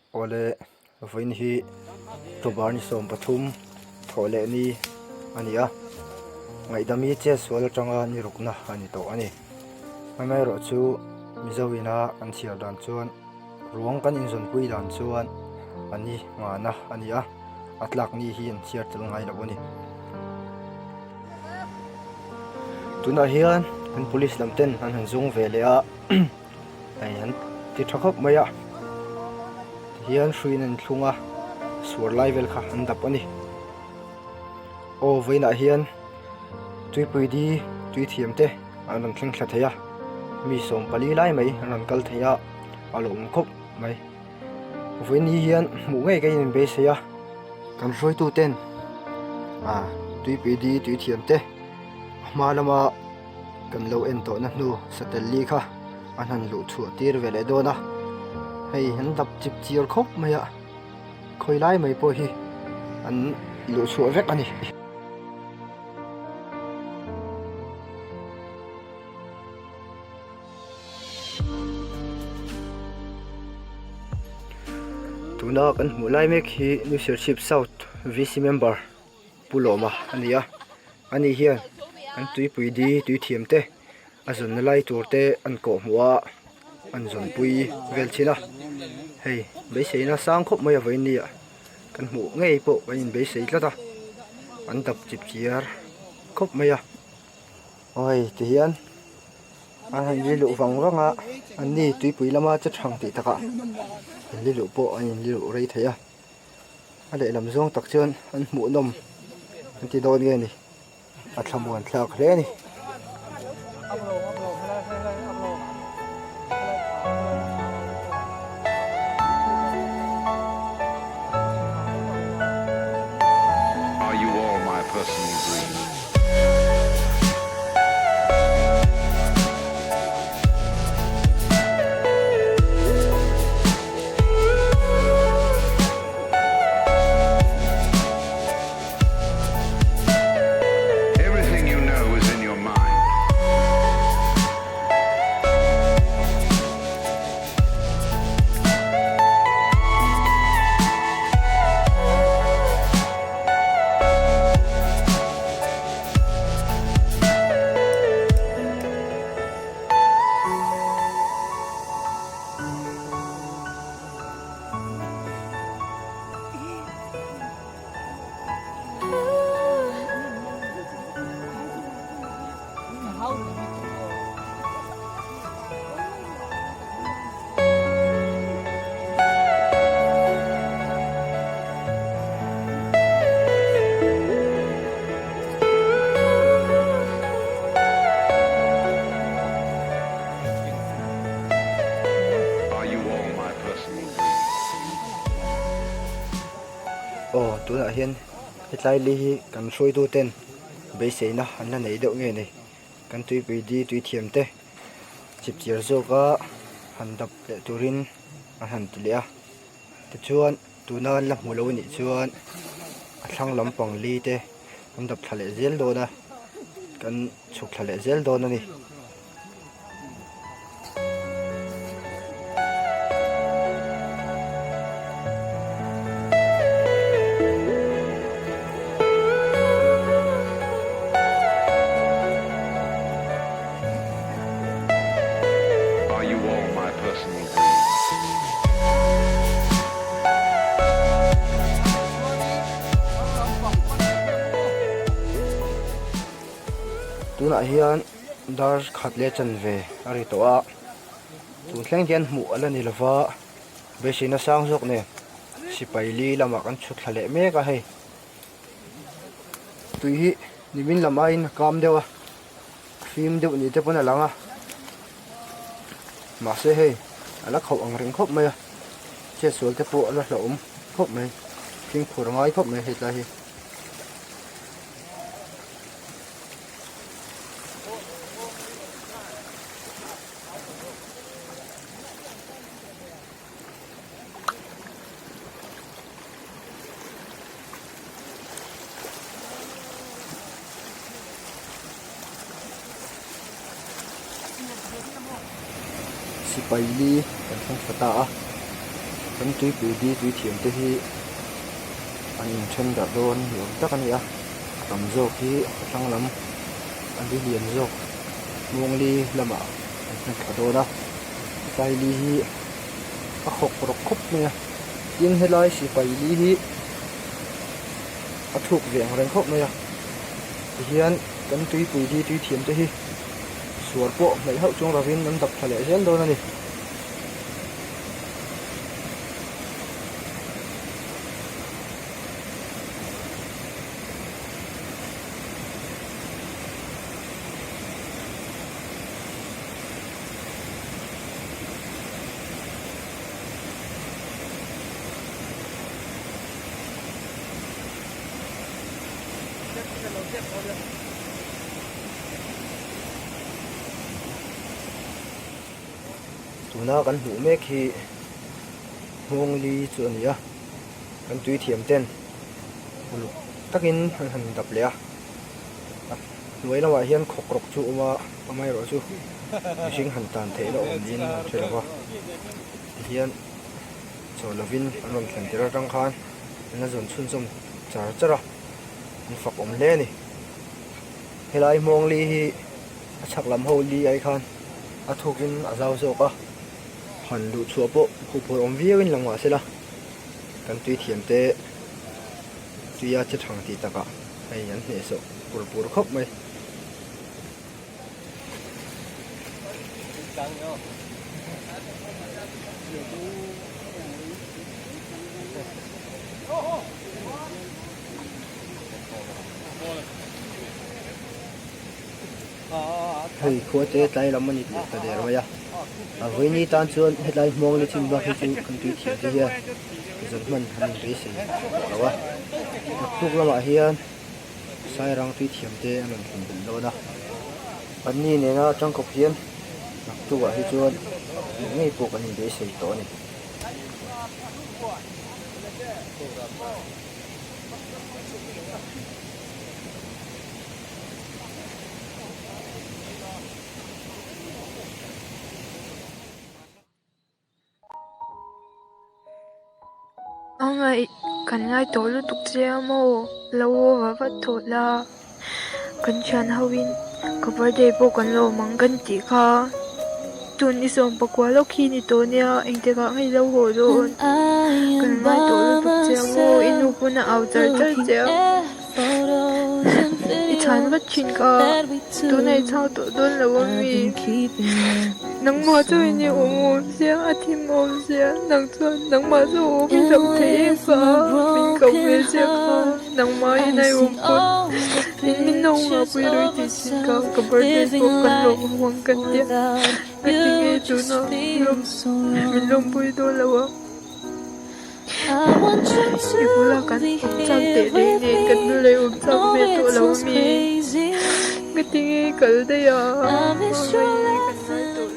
Awle vawiin hi October ni 13 thawh leh ni a ni a, ngaihdami chet sual atanga ni rukna a ni tawh a ni. Amaherawh chu Mizo ina kan chhiar dan chuan ruang kan inzawnpui dan chuan a ni ngana a ni a, a tlak ni hi an chhiar tel ngai lo a ni. Tunah hian kan police lam ten an han zawng ve leh a hei an ti tha khawp mai a tihian hruiin an thlung a suar lai vel kha an dap a ni aw vawiinah hian tuipui di tui thiam te an rawn thleng thla thei a mi 14 lai mai an rawn kal thei a a lawm khawp mai. Vawiin ni hian hmuh ngei ka in beisei a, kan hruaitu ten ah tuipui di tui thiam te a hma lama kan lo en tawhna hnu satel li kha an han luh chhuah tir ve leh dawn a, hei an dap chip chiar khawp mai a, khawi lai mai pawh hi an luh chhuah vek a ni. Tuna kan hmuh lai mek hi New Serchhip South VC member Pu Lawma a ni a, ani hian an tuipui di tui thiam te a zawnna lai tur te an kawh hmuh a an zawnpui vel thin a, hei beiseina sang khawp mai a vawiin ni ah kan hmuh ngei pawh kan inbeisei tlat a, an dap chip chiar khawp mai a. Aw hei tihian an han li luh vang vang a an ni tuipui lama che thang tih takah an li luh pawh an in li luh rei thei a a lehlam zawng tak chuan an hmuhnawm an ti dawn nge ni a thlamuan thlak hle a ni. Are you all my personal dreams? Everything you know is in your mind. Are you all my personal dreams? Aw tunah hian hetlai li hi kan hruaitu ten beiseina an la nei deuh nge ni kan tuipui di tui thiam te chipchiar zawka han dap leh turin an han ti leh a tichuan tuna an la hmu lo anih chuan a thlang lampang li te an dap thla leh zel dawn a kan chhuk thla leh zel dawn a ni. Are you all my personal dreams? Tunah hian dar khat leh chanve a ri tawh a tun thleng hian hmuh a la ni lova beiseina sang zawk nen sipai li lamah kan chhut thla leh mek a hei. Tui hi nimin lam aiin a kam deuh a fim deuh ni te pawn a lang a mahse hei a la khauh ang reng khawp mai a chetsual te pawh a la hlauhawm khawp mai fimkhur a ngai khawp mai hei tlai hi. Sipai li kan thleng thla ta a. Kan tuipui di tui thiam te hi an inthen darh dawn ni awm tak a ni a, a tam zawk hi a thlang lam a li lian zawk muangli lamah an hmu thla dawn a, hetlai li hi a khawk rawk khawp mai a, tin helai sipai li hi a thuk ve ang reng khawp mai a, tihian kan tuipui di tui thiam te hi suar pawh hnaih hauh chuang lovin an dap thla leh zel dawn a ni. Tuna kan hmuh mek hi Hmawngli chu a ni a, kan tui thiam ten uluk takin an han dap leh a, a hnuai lamah hian khawk rawk chu a awm a, amaherawhchu mihring han tan theih loh awm niin an hre lo va, tihian chaw lovin an rawn thlen tir atang khan an la zawn chhunzawm char char a, an fak awm hle a ni. Helai Hmawngli hi a chhak lam ho li ai khan a thukin a zau zawk a, han luh chhuah pawh huphurh awm viauin lang mah sela kan tui thiam te tuia che thang tih takah hei an hnehsawh pur pur khawp mai. Hei khua te tlai lam a ni leh ta der mai a, a vawiini tan chuan hetlai hmawng leh chin bak hi chu kan tui thiam te hian zawn hman an inbeisei tawh lo a, naktuk lamah hian Sairang tui thiam te an rawn thlun belh dawn a, anni nena tangkawp hian naktuk ah hi chuan hmuh ngei pawh kan inbeisei tawh a ni. Angaih kan ngai tawh lutuk che a maw? Lo haw va vat tawh la, kan thian ho in ka birthday pawh kan lo awm ang kan tih kha. Tun i sawm pakua lawk hi ni tawh nia, engtikah nge i lo haw dawn? Kan ngai tawh lutuk che a maw? I nu pawn a au char char che a. I chhan vat thin kha, tunah i chhang tawh dawn lo a mi? Nangmah chu i ni awm awm sia, a thim awm sia, nang chuan nangmah chu awm i hlauh thei em kha, min koh ve sia kha, nangmah in a i awm pawn in min lo ngahpui rui tih thin kha, ka birthday pawh kan lawm ho ang ka tia, ka ti nge tunah min lawmpui dawn lo a. I bula kan awm chak teh reng nen kan nu leh awm chak ve tawh lo a mi? Ka ti nge i kal daih a, hmangaih hi kan ngai tawh.